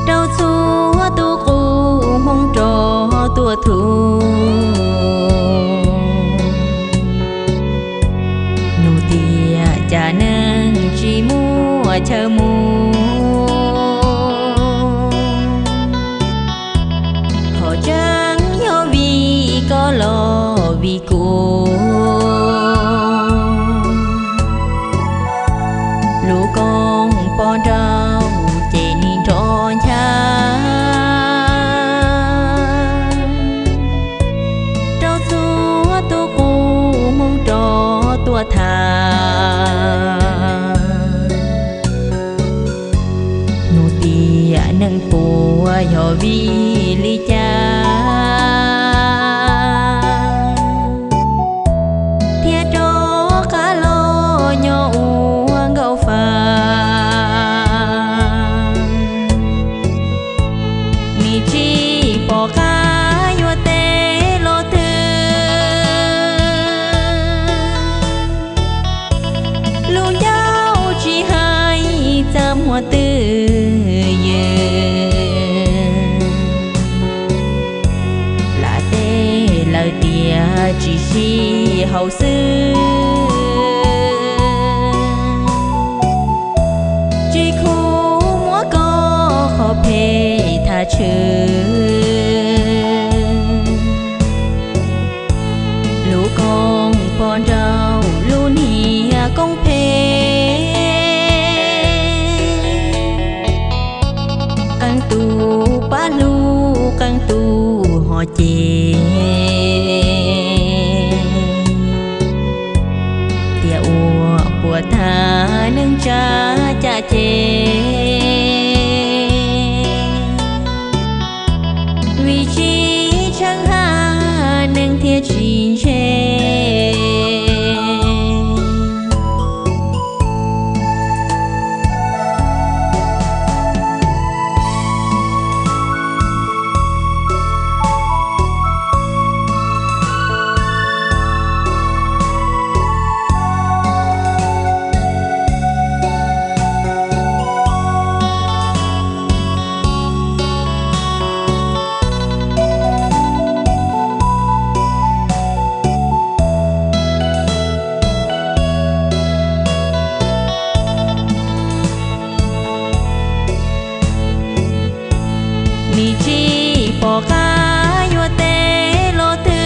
Rau txhua tus qub hmoov rov tuaj thum, nug tias cas neeg tsis muaj chaw mus. Qhov tseeb yog vim koj los vim kuv, lub koog poj nrauj ces nim nrov ncha rau txhua tus qub hmoov rov tuaj tham. Nug tias neeg puas yog vim li cas thiaj rov qab los nyob ua nkauj fa. Nim tsis pom qab yuav teb los twg, lub ncauj tsis hais txaj muag twj ywm. Lam teb lawm tias tsis sib haum xwb, tsis khum muab koj qhov phem tham tshwm. Lub koog poj nrauj lub niag koob phem, qee tus pab hlub qee tus ho cem, tias ua puas tag neeg tsa cam ces, vim tsis tsheej haj neeg thiaj tsis ntse. Nim tsis pom qab yuav teb los twg,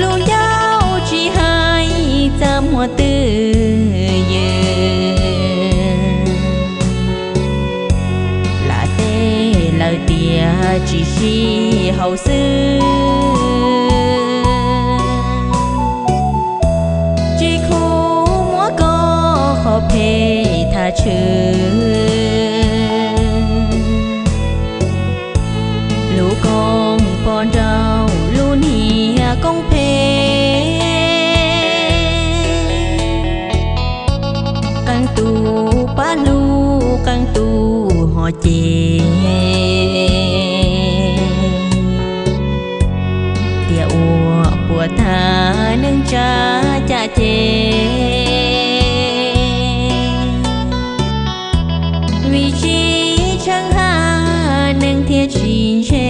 lub ncauj tsis hais txaj muag twj ywm. Lam teb lawm tias tsis sib haum xwb, tsis khum muab koj qhov phem tham tshwm. Lub koog poj nrauj lub niag koob phem, qee tus pab hlub qee tus ho cem, tias ua puas tag neeg tsa cam ces, vim tsis tsheej haj neeg thiaj tsis ntse.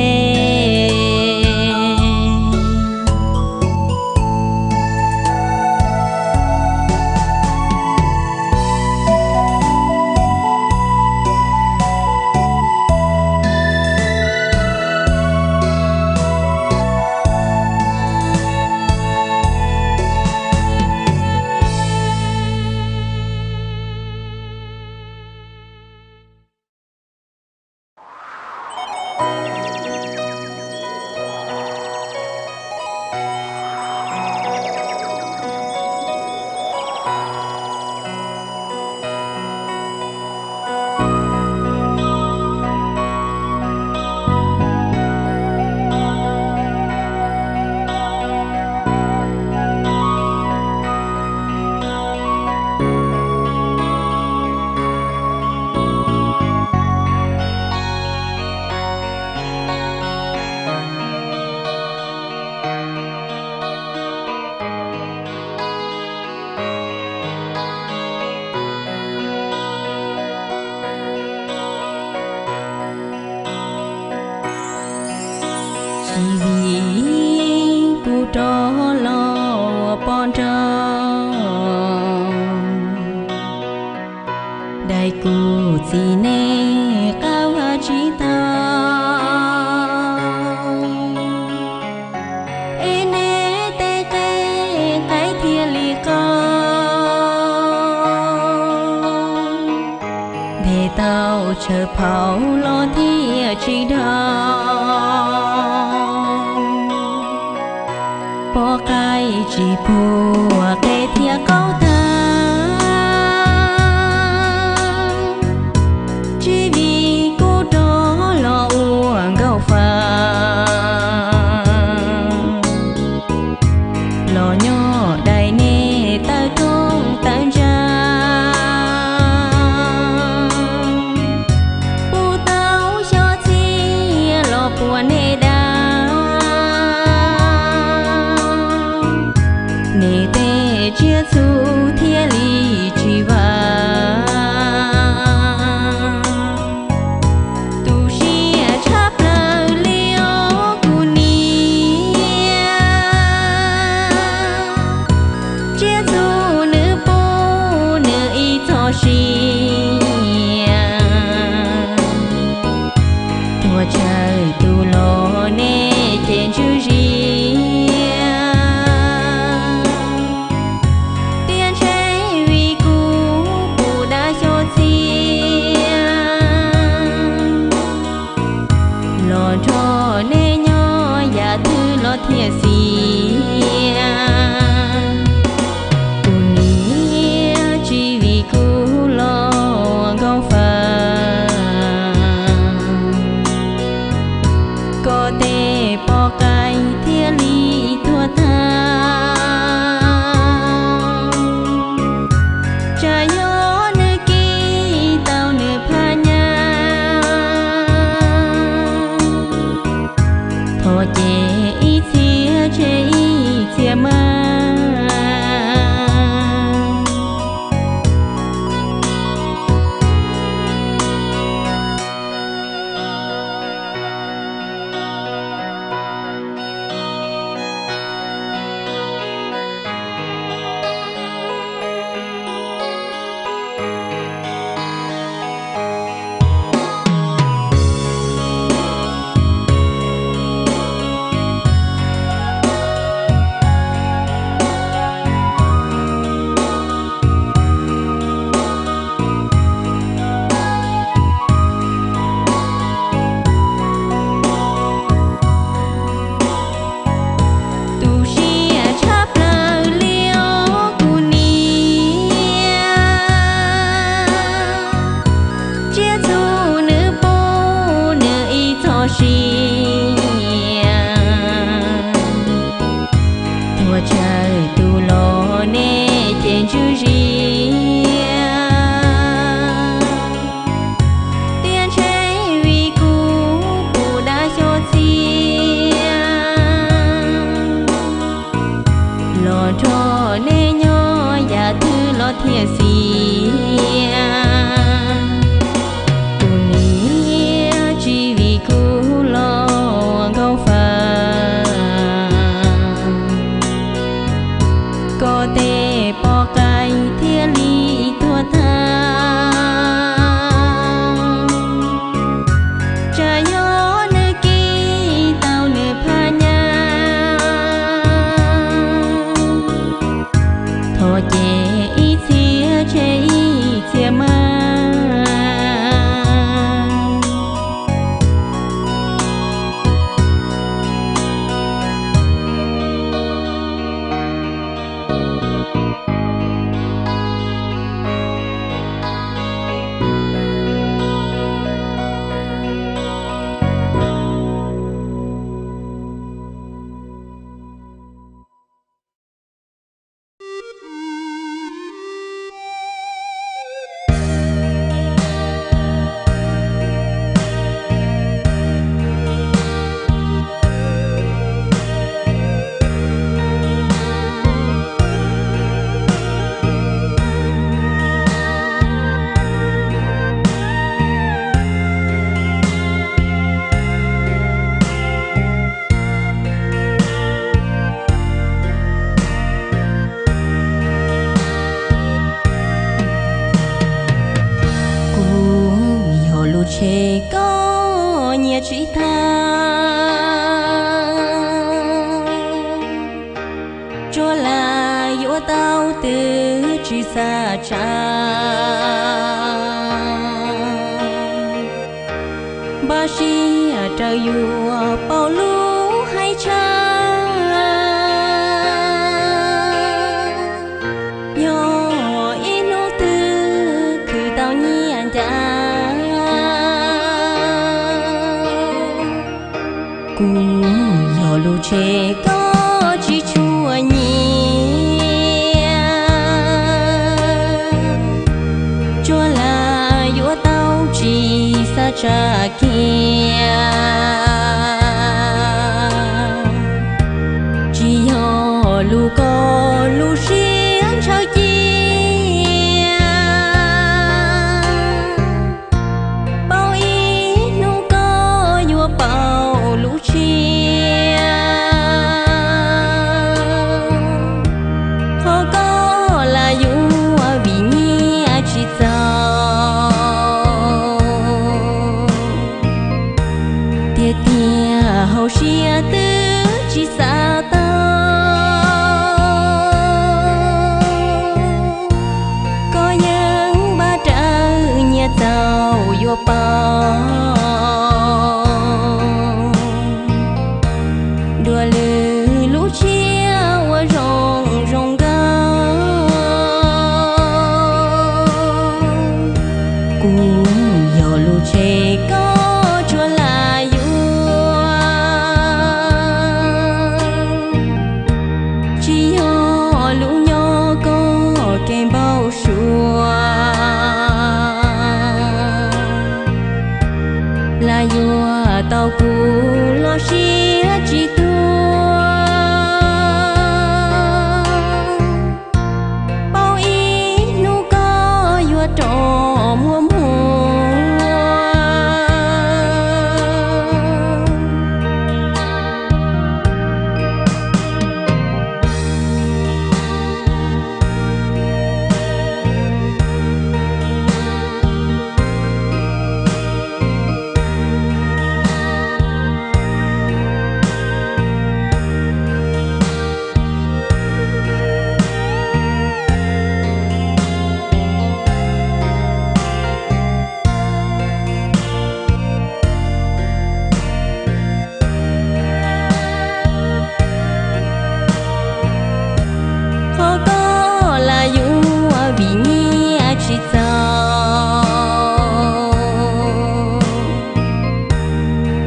Tsis vim kuv rov los poj nraug, dais kuv txiv nej qab vaj tsis tau, es nej tej qe qaib thiaj li qau, ntes tau tshaw phaum los thiaj tsis dhau, poj qaib tsis puag qe thiaj qaub tag. Tsis vim kuv rov los ua nkauj fa, los nyob dais nej tawv rooj tawv ntsa, puas tau xyov txhia los puas nej dav, nej tej tsiaj txhu thiaj li tsis vam. Tu siab tshaj plaws li os kuv niam, tsiaj txhu nws pub nws ib txoj sia, tuag tsawg tus los nej ces ntswg zis, tiam ntshe vim kuv puas dav xyov txhia, los nrog nej nyob yam twg los thiaj xiam. Kuv niam, tsis vim kuv Tseg koj nyiam tsis tag, tsuas lam yuav tau twb tsis xav tsa. Npaj siab raws yuav paub lub hais tshaj, yog ib hnub twg khwv tau nyiaj ncav. Kuv yog lus tseg koj tsis tshua nyiam, tsuas lam yuav tau tsis xav tsa kiag. Tsis yog lus koj lub siab ntshaw cia, paub ib hnub koj yuav paub lub tshiab. Qhov koj lam yuav vim nyiaj tsis txaus, tiag tiag hauv siab twb tsis xav tau. Koj yeej npaj rawv nyiaj txaus yuav paub dua lwm lub tshiab uas zoo zoo nkauj. Kuv yog lus tseg koj tsuas lam yuav, tsis yog lus nyob koj kev npau suav. Lam yuav tau kuv los siab tsis tuag, paub ib hnub koj yuav rov muaj muag. Qhov koj lam yuav vim nyiaj tsis txaus,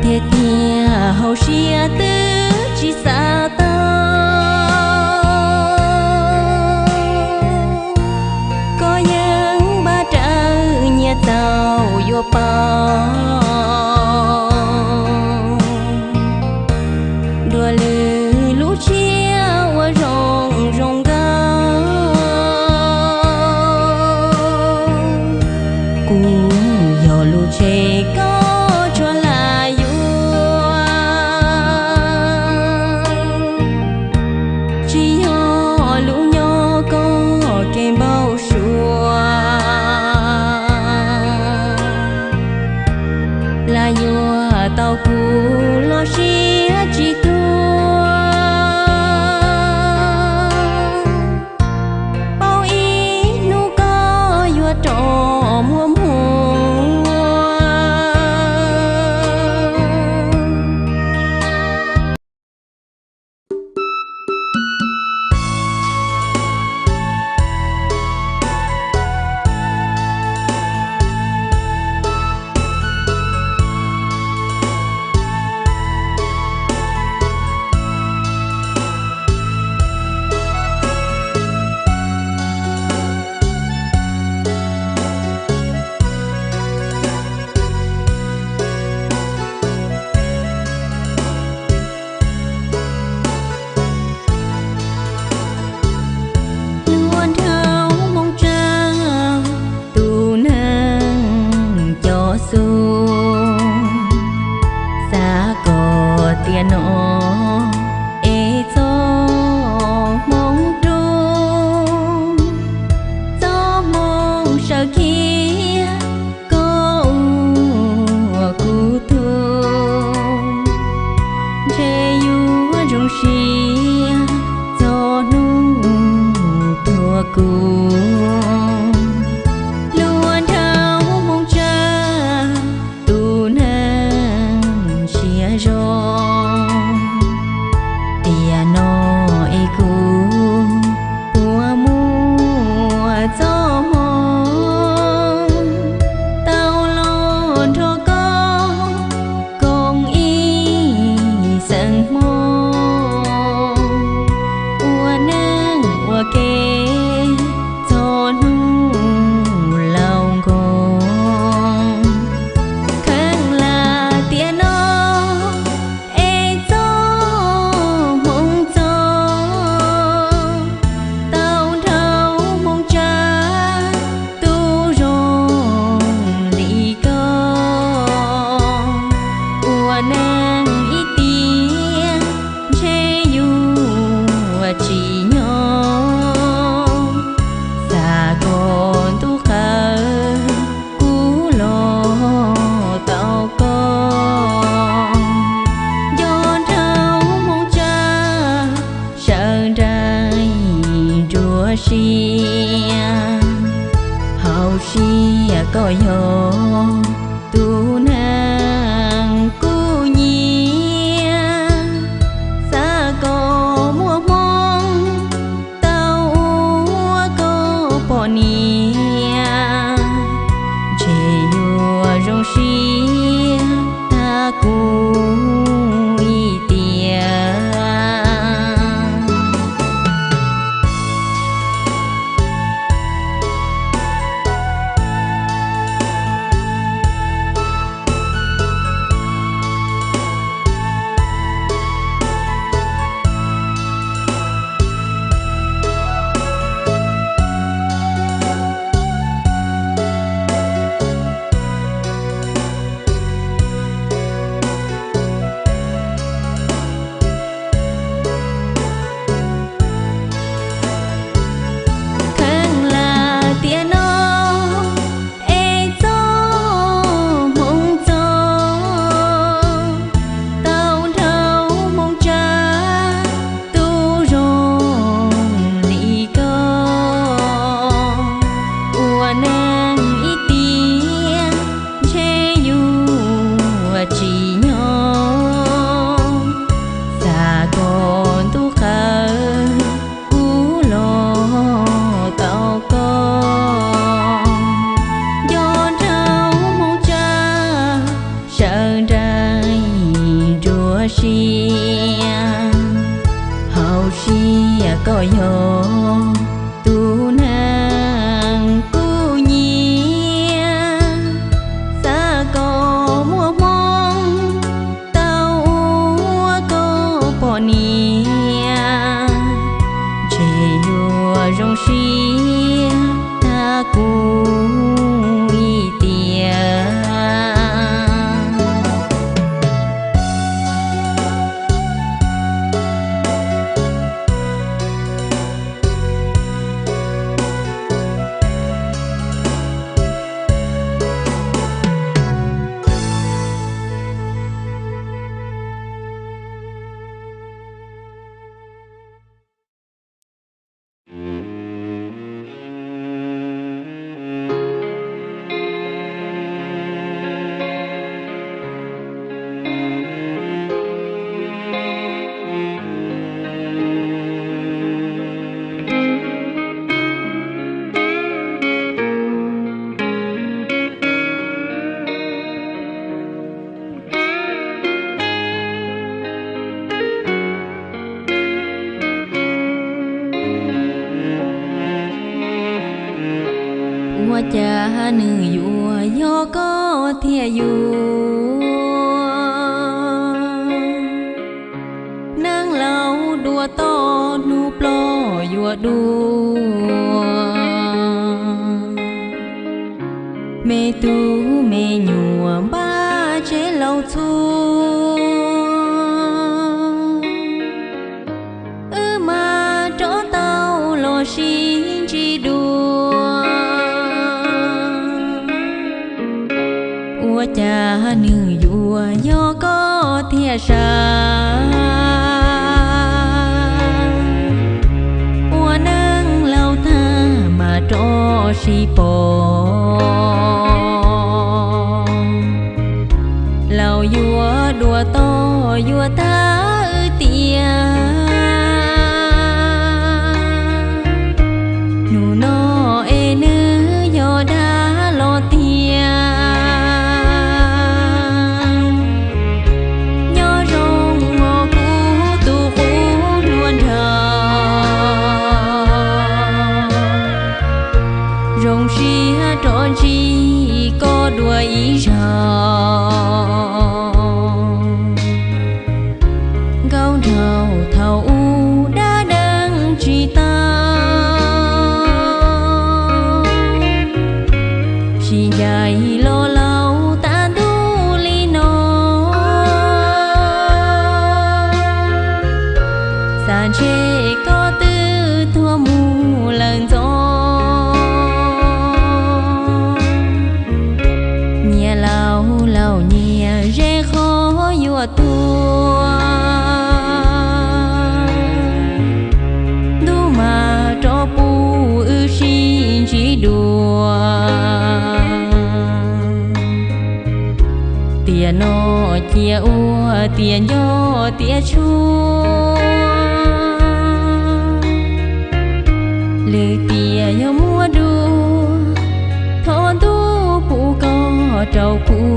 tiag tiag hauv siab twb tsis xav tau. Koj yeej npaj rawv nyiaj txaus yuav paub dua lwm lub tshiab uas zoo zoo nkauj. Kuv yog lus tseg koj tsuas lam yuav, tsis yog lus nyob koj kev npau suav. Lam yuav tau kuv los siab tsis tuag, paub ib hnub koj yuav rov muaj muag. kuv, luag nrhau hmoov tsa, tus neeg siab zoo. Tiam no es kuv puas muaj txoj hmoo tau los nrog koj koom ib xeem hmo, ua neej ua ke txog hnub laus nkoos. Kheev lam tiam no es txoj hmoo txog, tau nrhau hmoov tsa, tus zoo li koj, ua neej ib tiam ntshe yuav tsim nyog. Xav kom ntuj qhawv kuv los tau koj, nco nrhau hmoov tsa, sawv nraim nruab siab. Hauv siab koj yog tus neeg kuv nyiam, xav kom muaj hmoo tau ua koj poj niam, ntshe yuav zoo siab tag kuv ib tiam. Kheev lam tiam no es txoj hmoo txog, tau nrhau hmoov tsa, tus zoo li koj, ua neej ib tiam ntshe yuav tsim nyog. Xav kom ntuj qhawv kuv los tau koj, nco nrhau hmoov tsa, sawv nraim nruab siab. Hauv siab koj yog tus neeg kuv nyiam, xav kom muaj hmoo tau ua koj poj niam, ntshe yuav zoo siab tag kuv ib tiam. Ua cas nws yuav yog koj thiaj yuav? Neeg laus dua toj hnub ploj yuav dua, me tub me nyuam npaj tsev laus txhua. Wb mas rov tau los sib ntsib dua. Ua cas nws yuav yog koj thiaj sav? Ua neeg laus tag sib pom. Laus yuav dua toj yuav tag wb tiag. Hnub no es nws yog dag los tiag. Nyob zoo mog kuv tus qub hluas nraug, zoo siab rov ntsib koj dua ib zaug. Nkauj nraug thaum ub dab deev tsis tau, sib ncaim los laus tas ntuj li no. Xav ntshe koj twb tuag mus lawm ntxov. Nyias laus laus nyias ze qhov yuav tuag. Ntuj mas rov pub wb sib ntsib dua. Tiam no cia ua tiam nco tiam tshuav. Lwm tiam yog muaj dua, thov ntuj pub koj rau kuv.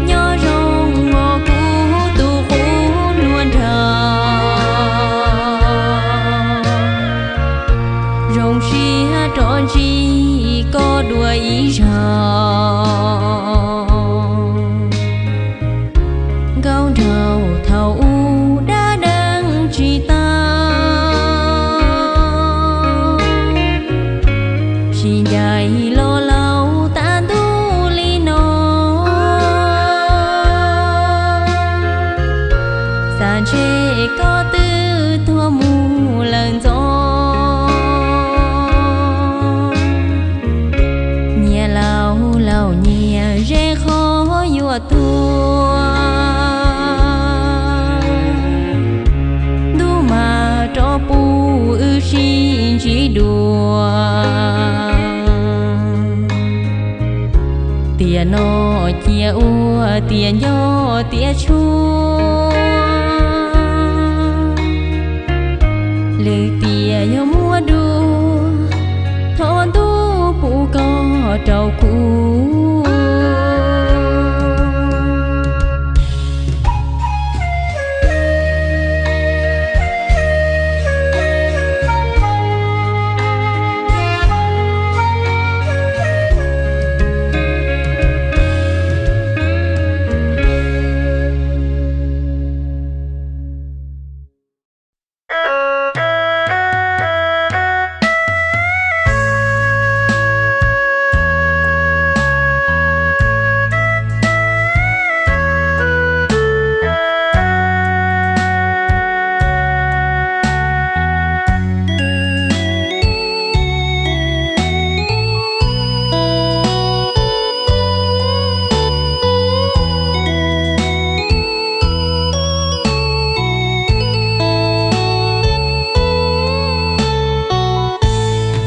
Nyob zoo mog kuv tus qub hluas nraug, zoo siab rov ntsib koj dua ib zaug. Nkauj nraug thaum ub dab deev tsis tau, sib ncaim los laus tas ntuj li no. Xav ntshe koj twb tuag mus lawm ntxov. Nyias laus laus nyias ze qhov yuav tuag. Ntuj mas rov pub wb sib ntsib dua. Tiam no cia ua tiam nco tiam tshuav. Lwm tiam yog muaj dua, thov ntuj pub koj rau kuv.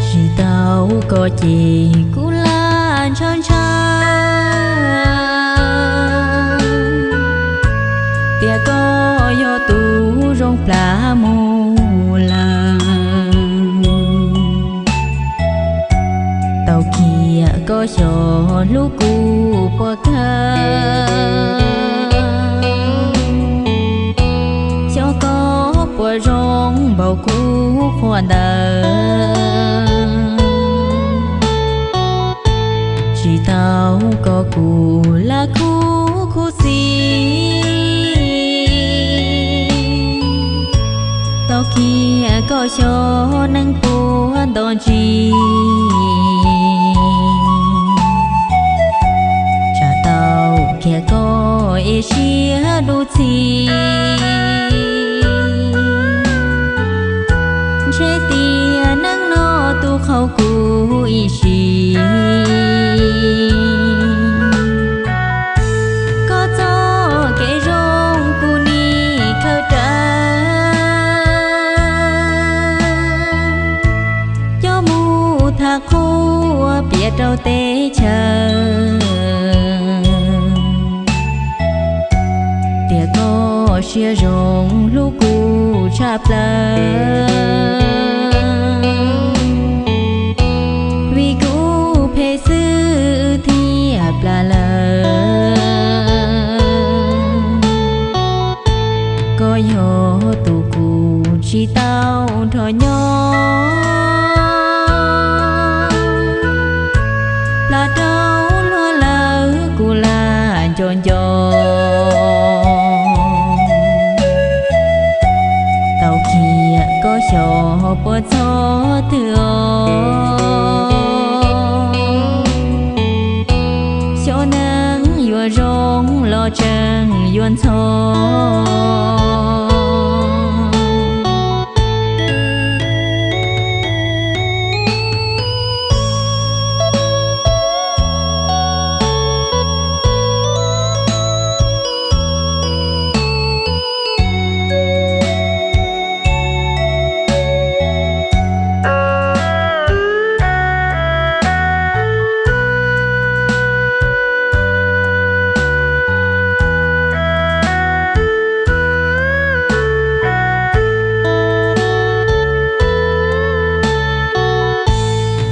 Tsis tau koj ces kuv lam ntshaw ntshaw tias koj yog tus zoo plam mus lawm. Tau kiag koj xyov hlub kuv puas kawg, xyov koj puas zoo npaum kuv qhuas ntawd. Tsis tau koj kuv lam khuv khuv xim, tau Tias koj xyov neeg puag nto ntsis, tsam tau kiag koj ib siab dub txhi. Ntshe tias neej no tu qhau kuv ib sim. Koj txoj kev zoo kuv nim khaws rawv, coj mus tham qhuab piav rau teb chaws. Tias koj siab zoo hlub kuv tshaj plaws, vim kuv phem xwb thiaj plam lawm. Koj yog tus kuv tsis tau nrog nyob, plam rau luag lawm kuv lam nco nco. Tau kiag koj xyov puas txog twg os, xyov neeg yuav zoo los tseem yuav ntxhov.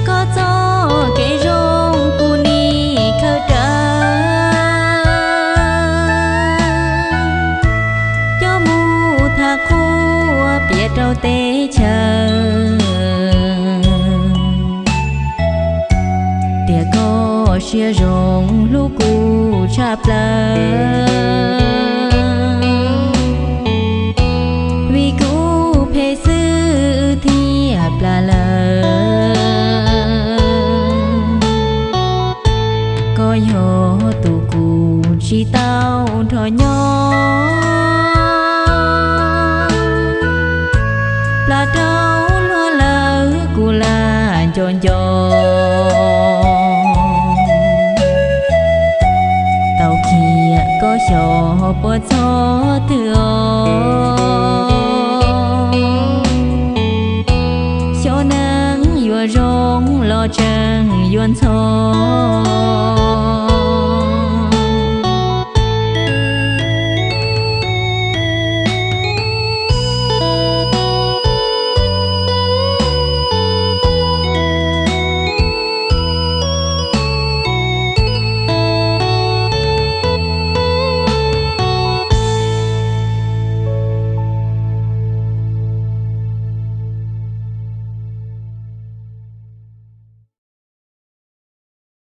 Koj txoj kev zoo kuv nim khaws rawv, coj mus tham qhuab piav rau teb chaws. Tias koj siab zoo hlub kuv tshaj plaws, vim kuv phem xwb thiaj plam lawm. Koj yog tus kuv tsis tau nrog nyob, plam rau luag lawm kuv lam nco nco. Tau kiag koj xyov puas txog twg os, xyov neeg yuav zoo los tseem yuav ntxhov.